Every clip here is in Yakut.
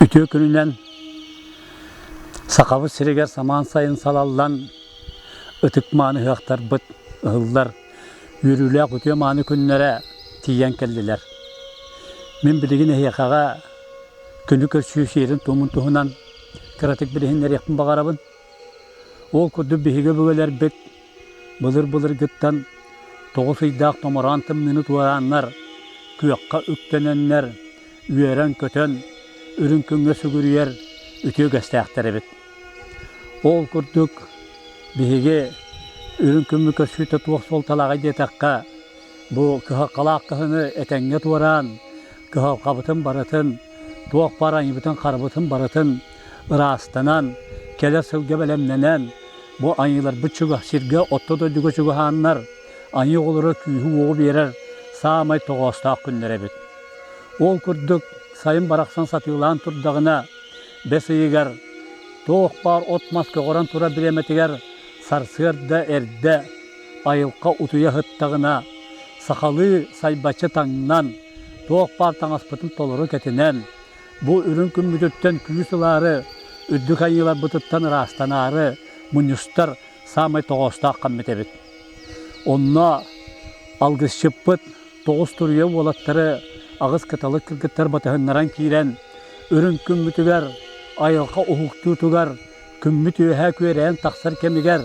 Үтүө күнүнэн Сахабыт сиригэр самаан сайын салаллан, ытык-мааны ыһыахтарбыт ыһыллар үөрүүлээх үтүө-мааны күннэрэ тиийэн кэллилэр. Мин билигин эһиэхэҕэ күнү көрсүү сиэрин-туомун туһунан кыратык билиһиннэриэхпин баҕарабын. Ол курдук биһиги өбүгэлэрбит былыр-былыргыттан 9 ыйдаах томороон тымныыны туорааннар, күөххэ үктэнэннэр, үөрэн-көтөн, үрүҥ күҥҥэ сүгүрүйэр үтүө үгэстээхтэр эбит. Ол курдук биһиги үрүҥ күммүт көрсүүтэ туох суолталааҕый диэтэххэ, бу кыһалҕалаах кыһыны этэҥҥэ туораан, кыһалҕабытын барытын, туох баар айыыбытын-харабытын барытын ыраастанан, кэлэр сылга бэлэмнэнэн, бу айыыларбыт чугас сиргэ отто дойдуга чугаһааннар, айыы оҕолоро күүһү-уоҕу биэрэр саамай тоҕоостоох күннэр эбит. Ол курдук сайын барахсан сатыылаан турдаҕына, бэс ыйыгар туох баар от-мас көҕөрөн турар бириэмэтигэр сарсыарда эрдэ айылҕа утуйа сыттаҕына, сахалыы сайбаччы таҥнан, туох баар таҥаспытын толору кэтинэн, бу үрүҥ күммүтүттэн күүс ылаары, үрдүк айыыларбытыттан ыраастанаары мунньустар саамай тоҕоостоох хаммыт эбит. Онно алгысчыппыт 9 туруйа уолаттары аҕыс кыталык кыргыттар батыһыннаран киирэн, үрүҥ күммүтүгэр, айылҕа уһуктуутугар, күммүт үөһэ күөрэйэн тахсар кэмигэр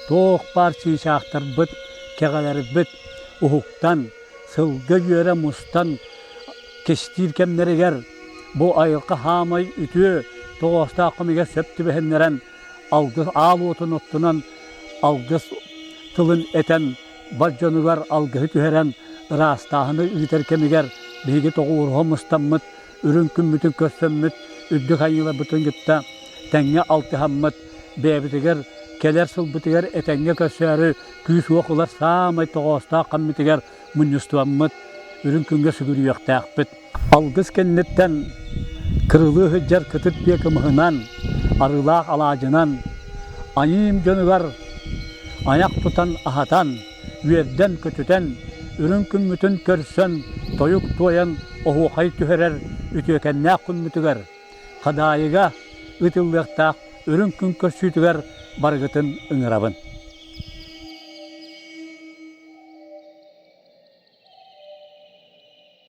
туох баар чыычаахтарбыт, кэҕэлэрбит уһуктан, сылгы үөрэ мустан кистиир кэмнэригэр бу айылҕа хаамай үтүө тоҕоостоох кэмигэр сөп түбэһиннэрэн алгыс аал уотун оттунан алгыс тылын этэн бар дьонугар алгыһы түһэрэн ыраастааһыны ыытар кэмигэр биһиги тоҕуоруһа мустаммыт үрүҥ күммүтүн көрсөммүт үрдүк айыыларбытын кытта тэҥҥэ алтыһаммыт бэйэбитигэр кэлэр сылбытыгар этэҥҥэ көрсөөрү күүс-уох ылар саамай тоҕоостоох кэммитигэр мунньустуаммыт үрүҥ күҥҥэ сүгүрүйүөхтээхпит. Алгыс кэнниттэн кырылыы сылдьар кытыт биэ кымыһынан, арыылаах алаадьынан, айыым дьонугар айах тутан аһатан, үөрдэн-көтүтэн, үрүҥ күммүтүн көрсөн, тойук туойан оһуохай түһэрэр үтүөкэннээх күммүтүгэр Хадаайыга ыытыллыахтаах үрүҥ күн көрсүүтүгэр барыгытын ыҥырабын.